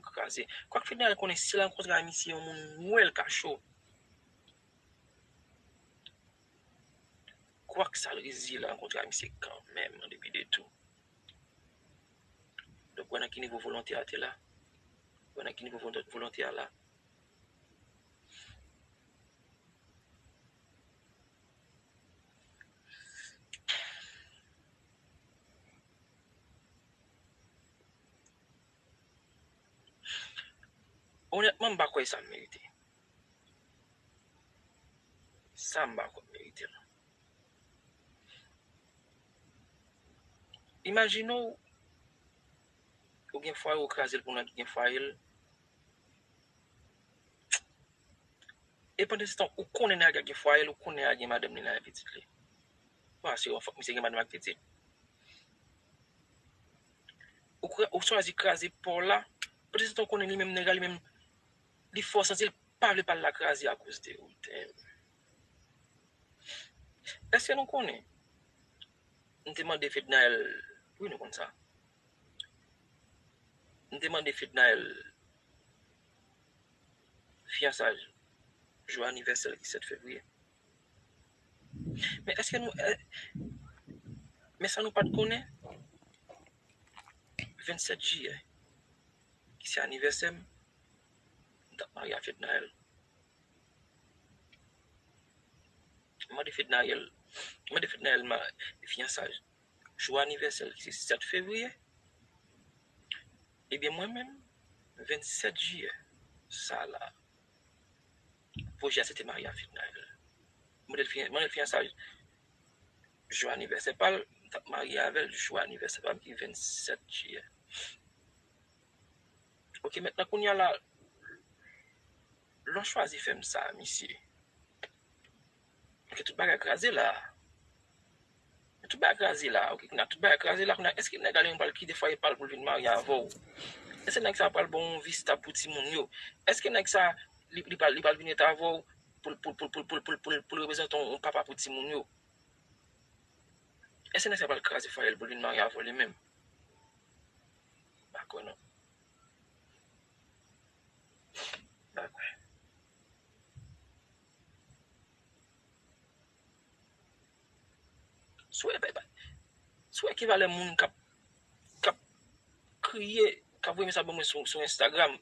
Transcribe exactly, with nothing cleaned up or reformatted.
Kraze. Kwak Fednaelle konnen si l rankontre a misye yon moun nwè l ka cho. Kwak sa l reziye l rankontre a misye kanmenm an depi de tou. Donk, wè nan ki nivo volonte a te la. Wè nan ki nivo volon- volonte a la. Onètman, m pa kwè sa m merite. Sa m pa kwè m merite l. Imajine w, ou gen fwaye, ou kraze l pou nèg ki gen fwaye l. E pandansetan, ou konnen nèg la gen fwaye l, ou konnen nèg la gen madanm li la, gen pitit li. Bon, se yon fòk misye gen madanm ak pitit. Ou, kra- ou chwazi kraze pa w la. Pandansetan, ou konnen li menm, nèg la li menm, li fè w santi l pa vle pa l la kraze akoz de ou. Damn. Èske nou konnen? M te mande Fednaelle, wi, nou konn sa. M te mande Fednaelle fiyansaj jou anivèsè l ki sèt fevriye. Men èske nou, eh, men sa nou pa t konnen? Vennsèt jiyè, ki se anivèsè m, m t ap marye a Fednaelle. M mande Fednaelle, m mande Fednaelle ma, fiyansaj jou anivèsè l ki se sèt fevriye. Ebyen, mwen menm, vennsèt jiyè, sa la, pwojè a se te marye a Fednaelle. M mande l fiyan- m mande l fiyansaj jou anivèsè pa l, m t ap marye avè l jou anivèsè pa m ki vennsèt jiyè. Ok, mentnan kounye a la, lè w chwazi fè m sa, misye. Ok, tout bagay kraze la. Tout bagay kraze la. Ok, kounye a tout bagay kraze la. Kounye a, èske nèg la li menm pral kite fwaye pa l pou l vin marye avè w? Èske nèg sa pral ba w yon vi stab pou timoun yo? Èske nèg sa, li, li pral, li pral vin ret avè w pou, pou, pou, pou, pou, pou, pou, pou l reprezante yon, yon papa pou timoun yo? Èske nèg sa pral kraze fwaye l pou l vin marye avè w li menm? M pa kwè non. M pa kwè. Sou e, sou e ki valè moun k ap, k ap kriye, k ap voye mesaj ban mwen sou, sou Instagram.